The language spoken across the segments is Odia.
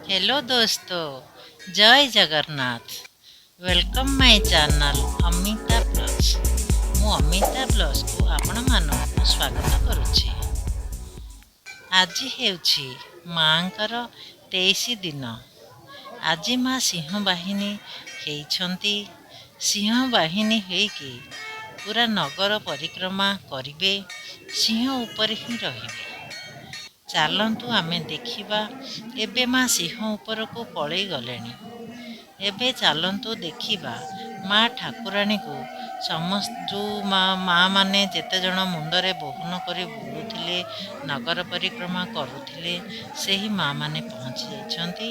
ହ୍ୟାଲୋ ଦୋସ୍ତ, ଜୟ Jagannath. Welcome my channel Amita blogs. ମୁଁ ଅମିତା ବ୍ଲଗ୍ସକୁ ଆପଣମାନଙ୍କୁ ସ୍ୱାଗତ କରୁଛି। ଆଜି ହେଉଛି ମାଆଙ୍କର 23 ଦିନ। ଆଜି ମା ସିଂହ ବାହିନୀ ହେଇଛନ୍ତି। ସିଂହ ବାହିନୀ ହେଇକି ପୁରା ନଗର ପରିକ୍ରମା କରିବେ, ସିଂହ ଉପରେ ହିଁ ରହିବେ। ଚାଲନ୍ତୁ ଆମେ ଦେଖିବା। ଏବେ ମା ସିଂହ ଉପରକୁ ପଳେଇ ଗଲେଣି। ଏବେ ଚାଲନ୍ତୁ ଦେଖିବା ମା ଠାକୁରାଣୀକୁ। ସମସ୍ତ ଯେଉଁ ମା ମାନେ ଯେତେ ଜଣ ମୁଣ୍ଡରେ ବହନ କରି ବୁଲୁଥିଲେ, ନଗର ପରିକ୍ରମା କରୁଥିଲେ, ସେହି ମା ମାନେ ପହଞ୍ଚି ଯାଇଛନ୍ତି।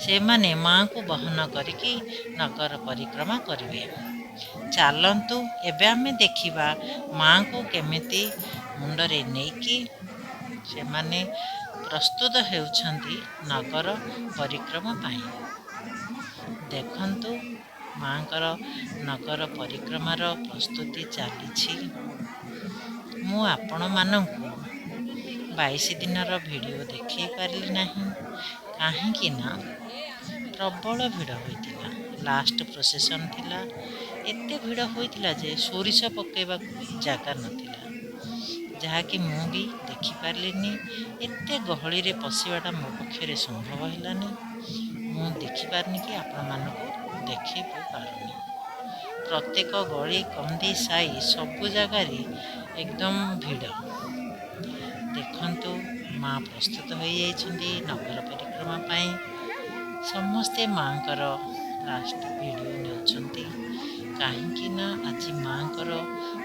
ସେମାନେ ମାଙ୍କୁ ବହନ କରିକି ନଗର ପରିକ୍ରମା କରିବେ। ଚାଲନ୍ତୁ ଏବେ ଆମେ ଦେଖିବା ମାଙ୍କୁ କେମିତି ମୁଣ୍ଡରେ ନେଇକି ସେମାନେ ପ୍ରସ୍ତୁତ ହେଉଛନ୍ତି ନଗର ପରିକ୍ରମା ପାଇଁ। ଦେଖନ୍ତୁ, ମାଙ୍କର ନଗର ପରିକ୍ରମାର ପ୍ରସ୍ତୁତି ଚାଲିଛି। ମୁଁ ଆପଣମାନଙ୍କୁ 22 ଦିନର ଭିଡ଼ିଓ ଦେଖାଇ ପାରିଲି ନାହିଁ, କାହିଁକି ନା ପ୍ରବଳ ଭିଡ଼ ହୋଇଥିଲା। ଲାଷ୍ଟ ପ୍ରୋସେସନ୍ ଥିଲା। ଏତେ ଭିଡ଼ ହୋଇଥିଲା ଯେ ସୋରିଷ ପକାଇବାକୁ ବି ଜାଗା ନଥିଲା, ଯାହାକି ମୁଁ ବି ଦେଖିପାରିଲିନି। ଏତେ ଗହଳିରେ ପଶିବାଟା ମୋ ପକ୍ଷରେ ସମ୍ଭବ ହେଲାନି। ମୁଁ ଦେଖିପାରିନି କି ଆପଣମାନଙ୍କୁ ଦେଖାଇ ବି ପାରୁନି। ପ୍ରତ୍ୟେକ ଗଳି କନ୍ଦି ସାହି ସବୁ ଜାଗାରେ ଏକଦମ ଭିଡ଼। ଦେଖନ୍ତୁ, ମା ପ୍ରସ୍ତୁତ ହୋଇଯାଇଛନ୍ତି ନଗର ପରିକ୍ରମା ପାଇଁ। ସମସ୍ତେ ମାଙ୍କର ଲାଷ୍ଟ ଭିଡ଼ିଓ ନେଉଛନ୍ତି, କାହିଁକି ନା ଆଜି ମାଙ୍କର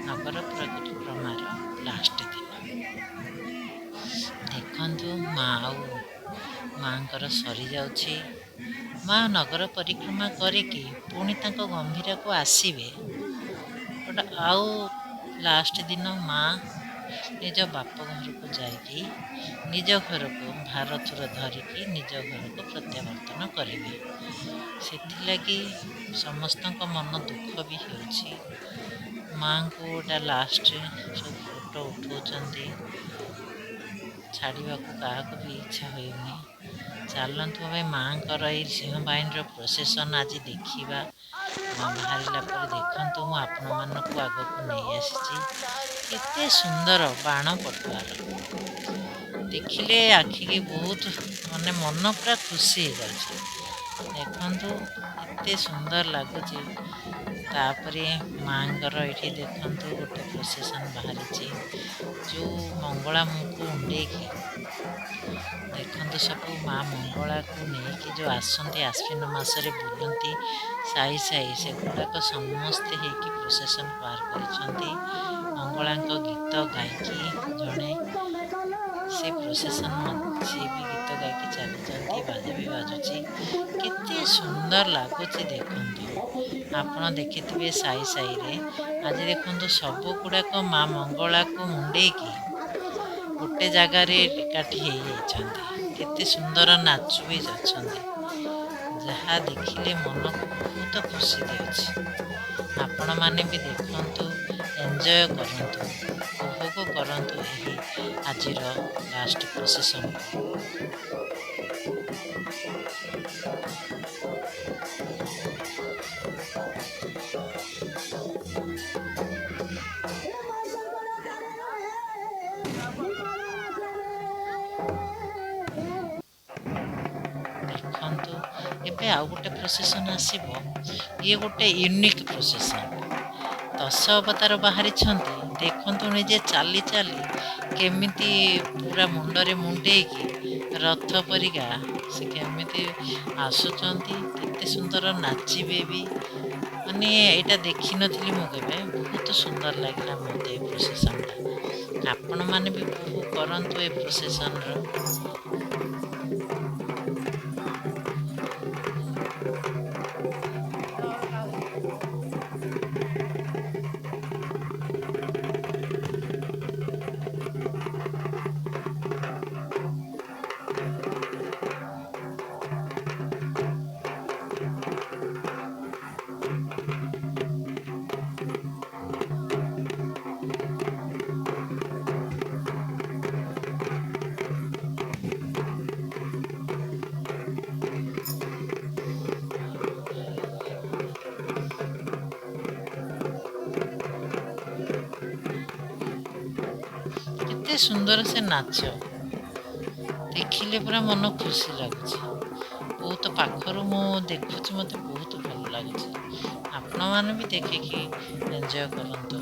ନଗର ପରିକ୍ରମାର ଲାଷ୍ଟ ଦିନ। ଦେଖନ୍ତୁ, ମା ଆଉ ମାଙ୍କର ସରିଯାଉଛି। ମା ନଗର ପରିକ୍ରମା କରିକି ପୁଣି ତାଙ୍କ ଗମ୍ଭୀରାକୁ ଆସିବେ। ଗୋଟେ ଆଉ ଲାଷ୍ଟ ଦିନ ମା ନିଜ ବାପ ଘରକୁ ଯାଇକି, ନିଜ ଘରକୁ ଭାରଥୁର ଧରିକି ନିଜ ଘରକୁ ପ୍ରତ୍ୟାବର୍ତ୍ତନ କରିବେ। ସେଥିଲାଗି ସମସ୍ତଙ୍କ ମନ ଦୁଃଖ ବି ହେଉଛି। ମାଙ୍କୁ ଗୋଟା ଲାଷ୍ଟରେ ସବୁ ଫଟୋ ଉଠାଉଛନ୍ତି। ଛାଡ଼ିବାକୁ କାହାକୁ ବି ଇଚ୍ଛା ହେଉନି। ଚାଲନ୍ତୁ ଆମେ ମାଆଙ୍କର ଏଇ ସିଂହବାହିନୀର ପ୍ରୋସେସନ୍ ଆଜି ଦେଖିବା। ମା ବାହାରିଲା ପରେ ଦେଖନ୍ତୁ, ମୁଁ ଆପଣମାନଙ୍କୁ ଆଗକୁ ନେଇ ଆସିଛି। କେତେ ସୁନ୍ଦର ବାଣ ପଟୁଆର, ଦେଖିଲେ ଆଖିକି ବହୁତ ମାନେ ମନ ପୁରା ଖୁସି ହେଇଯାଉଛି। ଦେଖନ୍ତୁ, ଏତେ ସୁନ୍ଦର ଲାଗୁଛି। ତାପରେ ମାଆଙ୍କର ଏଇଠି ଦେଖନ୍ତୁ, ଗୋଟେ ପ୍ରୋସେସନ୍ ବାହାରିଛି ଯେଉଁ ମଙ୍ଗଳାଙ୍କୁ ଉଣ୍ଡେଇକି। ଦେଖନ୍ତୁ, ସବୁ ମା ମଙ୍ଗଳାକୁ ନେଇକି ଯେଉଁ ଆସନ୍ତି, ଆଶ୍ୱିନ ମାସରେ ବୁଲନ୍ତି ସାହି ସାହି, ସେଗୁଡ଼ାକ ସମସ୍ତେ ହେଇକି ପ୍ରୋସେସନ୍ ବାହାର କରିଛନ୍ତି। ମଙ୍ଗଳାଙ୍କ ଗୀତ ଗାଇକି ଜଣେ ସେ ପ୍ରୋସେସନ୍, ସିଏ ବି ଗୀତ ଗାଇକି ଚାଲିଛନ୍ତି। ବାଜା ବି ବାଜୁଛି। କେତେ ସୁନ୍ଦର ଲାଗୁଛି ଦେଖନ୍ତୁ। ଆପଣ ଦେଖିଥିବେ ସାହି ସାହିରେ। ଆଜି ଦେଖନ୍ତୁ, ସବୁ ଗୁଡ଼ାକ ମା ମଙ୍ଗଳାକୁ ମୁଣ୍ଡେଇକି ଗୋଟେ ଜାଗାରେ ଏକାଠି ହେଇଯାଇଛନ୍ତି। କେତେ ସୁନ୍ଦର ନାଚୁ ବି ଅଛନ୍ତି, ଯାହା ଦେଖିଲେ ମନକୁ ବହୁତ ଖୁସି ଦେଉଛି। ଆପଣମାନେ ବି ଦେଖନ୍ତୁ, ଏନ୍ଜୟ କରନ୍ତୁ, ଉପଭୋଗ କରନ୍ତୁ ଏହି ଆଜିର ଲାଷ୍ଟ ପ୍ରୋସେସନ୍କୁ। ଦେଖନ୍ତୁ, ଏବେ ଆଉ ଗୋଟେ ପ୍ରୋସେସନ୍ ଆସିବ। ଇଏ ଗୋଟେ ୟୁନିକ୍ ପ୍ରୋସେସନ୍। ଦଶ ଅବତାର ବାହାରିଛନ୍ତି। ଦେଖନ୍ତୁ, ନିଜେ ଚାଲି ଚାଲି କେମିତି ପୁରା ମୁଣ୍ଡରେ ମୁଣ୍ଡେଇକି ରଥ ପରିକା ସେ କେମିତି ଆସୁଛନ୍ତି। କେତେ ସୁନ୍ଦର ନାଚିବେ ବି। ମାନେ ଏଇଟା ଦେଖିନଥିଲି ମୁଁ କେବେ। ବହୁତ ସୁନ୍ଦର ଲାଗିଲା ମୋତେ ଏ ପ୍ରୋସେସନ୍ଟା। ଆପଣମାନେ ବି ଉପଭୋଗ କରନ୍ତୁ ଏ ପ୍ରୋସେସନ୍ର। କେତେ ସୁନ୍ଦର ସେ ନାଚ, ଦେଖିଲେ ପୁରା ମନ ଖୁସି ଲାଗୁଛି। ବହୁତ ପାଖରୁ ମୁଁ ଦେଖୁଛି, ମୋତେ ବହୁତ ଭଲ ଲାଗୁଛି। ଆପଣମାନେ ବି ଦେଖିକି ଏନ୍ଜୟ କରନ୍ତୁ।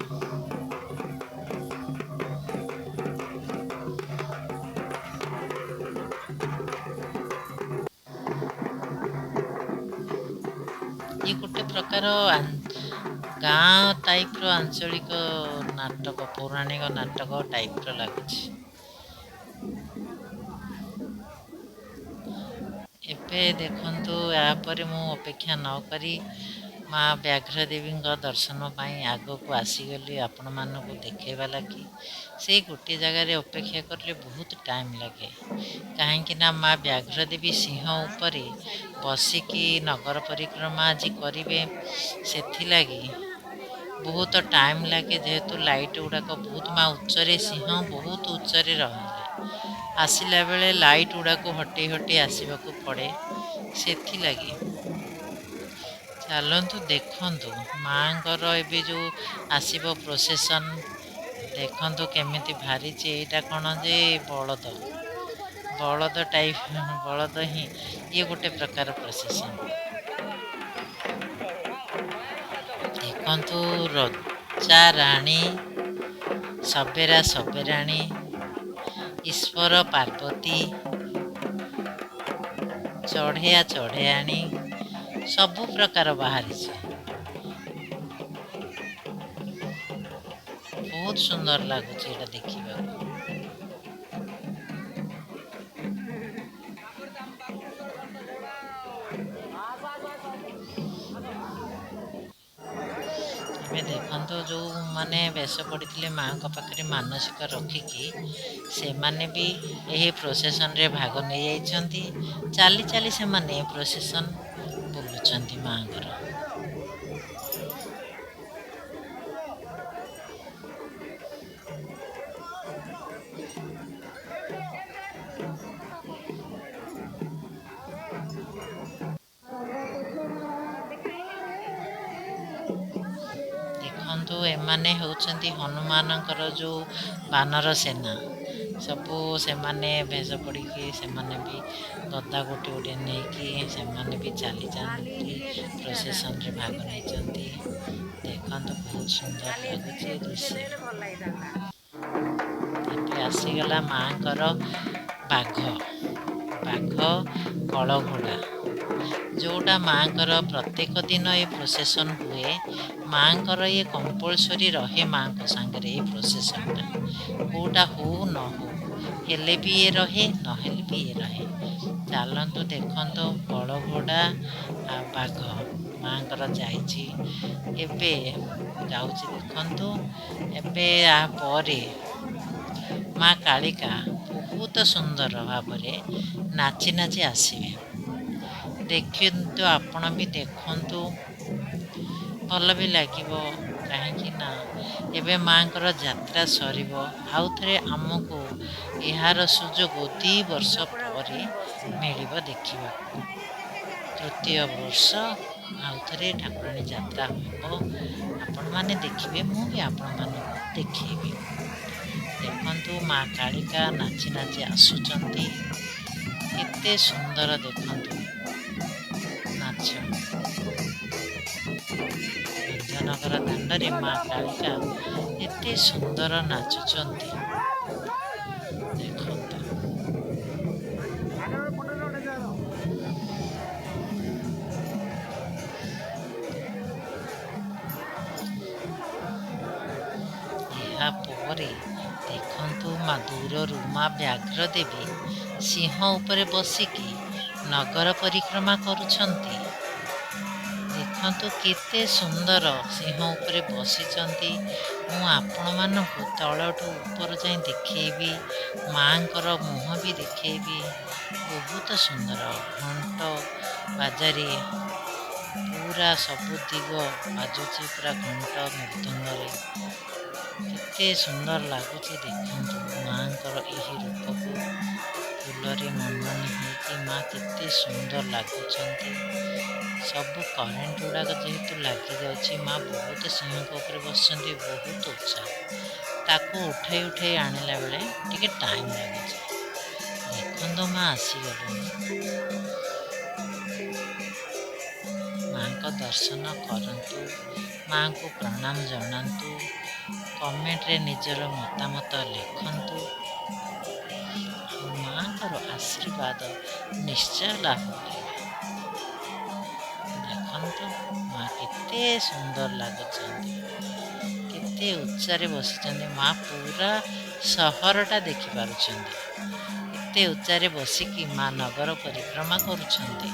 ଇଏ ଗୋଟେ ପ୍ରକାର ଗାଁ ଟାଇପ୍ର ଆଞ୍ଚଳିକ ନାଟକ, ପୌରାଣିକ ନାଟକ ଟାଇପ୍ର ଲାଗୁଛି। ଏବେ ଦେଖନ୍ତୁ, ଏହାପରେ ମୁଁ ଅପେକ୍ଷା ନ କରି ମା ବ୍ୟାଘ୍ର ଦେବୀଙ୍କ ଦର୍ଶନ ପାଇଁ ଆଗକୁ ଆସିଗଲି ଆପଣମାନଙ୍କୁ ଦେଖେଇବା ଲାଗି। ସେଇ ଗୋଟିଏ ଜାଗାରେ ଅପେକ୍ଷା କଲେ ବହୁତ ଟାଇମ୍ ଲାଗେ, କାହିଁକି ନା ମା ବ୍ୟାଘ୍ର ଦେବୀ ସିଂହ ଉପରେ ବସିକି ନଗର ପରିକ୍ରମା ଆଜି କରିବେ। ସେଥିଲାଗି ବହୁତ ଟାଇମ୍ ଲାଗେ, ଯେହେତୁ ଲାଇଟ୍ ଗୁଡ଼ାକ ବହୁତ, ମା ଉଚ୍ଚରେ, ସିଂହ ବହୁତ ଉଚ୍ଚରେ ରହିଲେ ଆସିଲା ବେଳେ ଲାଇଟ୍ ଗୁଡ଼ାକୁ ହଟେଇ ହଟେଇ ଆସିବାକୁ ପଡ଼େ, ସେଥିଲାଗି। ଚାଲନ୍ତୁ ଦେଖନ୍ତୁ ମାଆଙ୍କର ଏବେ ଯେଉଁ ଆସିବ ପ୍ରୋସେସନ୍, ଦେଖନ୍ତୁ କେମିତି ବାହାରିଛି। ଏଇଟା କ'ଣ ଯେ ବଳଦ, ବଳଦ ଟାଇପ୍, ବଳଦ ହିଁ। ଇଏ ଗୋଟେ ପ୍ରକାର ପ୍ରୋସେସନ୍। ଦେଖନ୍ତୁ, ରଜା ରାଣୀ, ସବେରା ସବେରାଣୀ, ଈଶ୍ୱର ପାର୍ବତୀ, ଚଢ଼େଆ ଚଢ଼େଆଣୀ, ସବୁ ପ୍ରକାର ବାହାରିଛି। ବହୁତ ସୁନ୍ଦର ଲାଗୁଛି ଏଇଟା ଦେଖିବାକୁ। ଏବେ ଦେଖନ୍ତୁ, ଯେଉଁମାନେ ବେଶ ପଡ଼ିଥିଲେ ମାଆଙ୍କ ପାଖରେ ମାନସିକ ରଖିକି, ସେମାନେ ବି ଏହି ପ୍ରୋସେସନରେ ଭାଗ ନେଇଯାଇଛନ୍ତି। ଚାଲି ଚାଲି ସେମାନେ ପ୍ରୋସେସନ୍ ବୁଲୁଛନ୍ତି ମାଆଙ୍କର। ଦେଖନ୍ତୁ, ଏମାନେ ହେଉଛନ୍ତି ହନୁମାନଙ୍କର ଯେଉଁ ବାନର ସେନା ସବୁ, ସେମାନେ ଭେଷ ପଡ଼ିକି, ସେମାନେ ବି ଗଦା ଗୋଟେ ଗୋଟେ ନେଇକି ସେମାନେ ବି ଚାଲିଛନ୍ତି, ପ୍ରୋସେସନରେ ଭାଗ ନେଇଛନ୍ତି। ଦେଖନ୍ତୁ, ବହୁତ ସୁନ୍ଦର ଲାଗୁଛି ଏ ଦୃଶ୍ୟ। ଏବେ ଆସିଗଲା ମାଆଙ୍କର ବାଘ, ବାଘ କଳଘୋଡ଼ା, ଯେଉଁଟା ମାଆଙ୍କର ପ୍ରତ୍ୟେକ ଦିନ ଏ ପ୍ରୋସେସନ୍ ହୁଏ। ମାଆଙ୍କର ଇଏ କମ୍ପଲସରି ରହେ ମାଆଙ୍କ ସାଙ୍ଗରେ ଏ ପ୍ରୋସେସନ୍ଟା, କେଉଁଟା ହଉ ନ ହଉ, ହେଲେ ବି ଇଏ ରହେ, ନହେଲେ ବି ଇଏ ରହେ। ଚାଲନ୍ତୁ ଦେଖନ୍ତୁ, ବଳଘୋଡ଼ା ଆଉ ବାଘ ମାଆଙ୍କର ଯାଇଛି, ଏବେ ଯାଉଛି। ଦେଖନ୍ତୁ, ଏବେ ଆ ପରେ ମା କାଳିକା ବହୁତ ସୁନ୍ଦର ଭାବରେ ନାଚି ନାଚି ଆସିବେ। ଦେଖନ୍ତୁ, ଆପଣ ବି ଦେଖନ୍ତୁ, ଭଲ ବି ଲାଗିବ, କାହିଁକି ନା ଏବେ ମାଆଙ୍କର ଯାତ୍ରା ସରିବ, ଆଉ ଥରେ ଆମକୁ ଏହାର ସୁଯୋଗ 2 ବର୍ଷ ପରେ ମିଳିବ ଦେଖିବାକୁ। ତୃତୀୟ ବର୍ଷ ଆଉ ଥରେ ଠାକୁରାଣୀ ଯାତ୍ରା ହେବ, ଆପଣମାନେ ଦେଖିବେ, ମୁଁ ବି ଆପଣମାନଙ୍କୁ ଦେଖେଇବି। ଦେଖନ୍ତୁ, ମା କାଳିକା ନାଚି ନାଚି ଆସୁଛନ୍ତି, କେତେ ସୁନ୍ଦର ଦେଖନ୍ତୁ ନାଚ। ଭଞ୍ଜନଗର ଦାଣ୍ଡରେ ମା କାଳିକା ଏତେ ସୁନ୍ଦର ନାଚୁଛନ୍ତି, ଦେଖନ୍ତୁ। ଏହାପରେ ଦେଖନ୍ତୁ, ମା ଦୂରରୁ ମା ବ୍ୟାଘ୍ର ଦେବୀ ସିଂହ ଉପରେ ବସିକି ନଗର ପରିକ୍ରମା କରୁଛନ୍ତି। ଦେଖନ୍ତୁ, କେତେ ସୁନ୍ଦର ସିଂହ ଉପରେ ବସିଛନ୍ତି। ମୁଁ ଆପଣମାନଙ୍କୁ ତଳଠୁ ଉପର ଯାଏଁ ଦେଖେଇବି, ମାଆଙ୍କର ମୁହଁ ବି ଦେଖେଇବି। ବହୁତ ସୁନ୍ଦର ଘଣ୍ଟ ବାଜାରେ ପୁରା ସବୁ ଦିଗ ବାଜୁଛି, ପୁରା ଘଣ୍ଟ ମୃଦଙ୍ଗରେ। କେତେ ସୁନ୍ଦର ଲାଗୁଛି ଦେଖନ୍ତୁ ମାଆଙ୍କର ଏହି ରୂପକୁ। ଫୁଲରେ ମଣ୍ଡନ ହେଇକି ମା କେତେ ସୁନ୍ଦର ଲାଗୁଛନ୍ତି। ସବୁ କରେଣ୍ଟ ଗୁଡ଼ାକ ଯେହେତୁ ଲାଗିଯାଉଛି, ମା ବହୁତ ସିଂହଙ୍କ ଉପରେ ବସିଛନ୍ତି, ବହୁତ ଉତ୍ସାହ। ତାକୁ ଉଠେଇ ଉଠେଇ ଆଣିଲା ବେଳେ ଟିକେ ଟାଇମ୍ ଲାଗୁଛି। ଦେଖନ୍ତୁ ମା ଆସିଗଲେଣି। ମାଙ୍କ ଦର୍ଶନ କରନ୍ତୁ, ମାଙ୍କୁ ପ୍ରଣାମ ଜଣାନ୍ତୁ, କମେଣ୍ଟରେ ନିଜର ମତାମତ ଲେଖନ୍ତୁ ଆଉ ମାଙ୍କର ଆଶୀର୍ବାଦ ନିଶ୍ଚୟ ଲାଭ କରିବେ। ଦେଖନ୍ତୁ ମା କେତେ ସୁନ୍ଦର ଲାଗୁଛନ୍ତି, କେତେ ଉଚ୍ଚାରେ ବସିଛନ୍ତି ମା, ପୁରା ସହରଟା ଦେଖିପାରୁଛନ୍ତି। ଏତେ ଉଚ୍ଚାରେ ବସିକି ମା ନଗର ପରିକ୍ରମା କରୁଛନ୍ତି।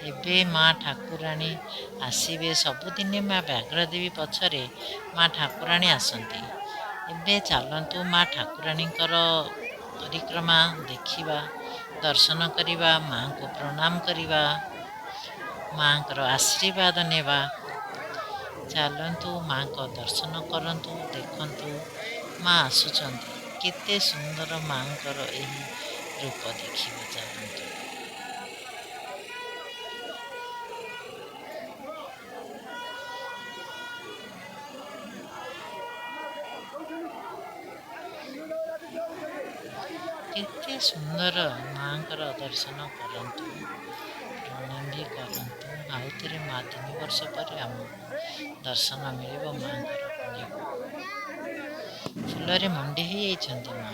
ଏବେ ମା ଠାକୁରାଣୀ ଆସିବେ। ସବୁଦିନେ ମା ବ୍ୟାଘ୍ରଦେବୀ ପଛରେ ମା ଠାକୁରାଣୀ ଆସନ୍ତି। ଏବେ ଚାଲନ୍ତୁ ମା ଠାକୁରାଣୀଙ୍କର ପରିକ୍ରମା ଦେଖିବା, ଦର୍ଶନ କରିବା, ମାଙ୍କୁ ପ୍ରଣାମ କରିବା, ମାଙ୍କର ଆଶୀର୍ବାଦ ନେବା। ଚାଲନ୍ତୁ ମାଙ୍କ ଦର୍ଶନ କରନ୍ତୁ। ଦେଖନ୍ତୁ ମା ଆସୁଛନ୍ତି, କେତେ ସୁନ୍ଦର ମାଙ୍କର ଏହି ରୂପ ଦେଖିବା ଚାଲନ୍ତୁ। କେତେ ସୁନ୍ଦର ମାଙ୍କର ଦର୍ଶନ କରନ୍ତୁ, ପ୍ରଣାମ ବି କରନ୍ତୁ। ଆଉଥରେ ମା 3 ବର୍ଷ ପରେ ଆମକୁ ଦର୍ଶନ ମିଳିବ ମାଙ୍କର। ପୁଣି ଫୁଲରେ ମଣ୍ଡି ହେଇଯାଇଛନ୍ତି ମା।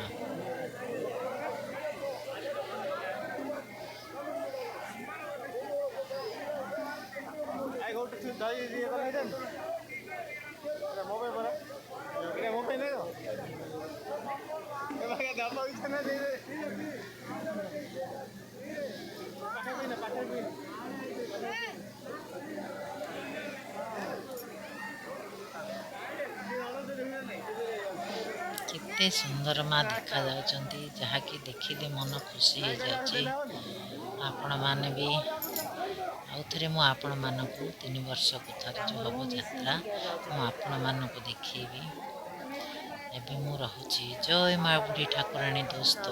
କେତେ ସୁନ୍ଦର ମା ଦେଖାଯାଉଛନ୍ତି, ଯାହାକି ଦେଖିଲେ ମନ ଖୁସି ହେଇଯାଉଛି। ଆପଣମାନେ ବି ଆଉଥରେ ମୁଁ ଆପଣମାନଙ୍କୁ 3 ବର୍ଷକୁ ଥରେ ଯେଉଁ ହେବ ଯାତ୍ରା, ମୁଁ ଆପଣମାନଙ୍କୁ ଦେଖେଇବି। ଏବେ ମୁଁ ରହୁଛି। ଜୟ ମା ବୁଢ଼ୀ ଠାକୁରାଣୀ ଦୋସ୍ତ।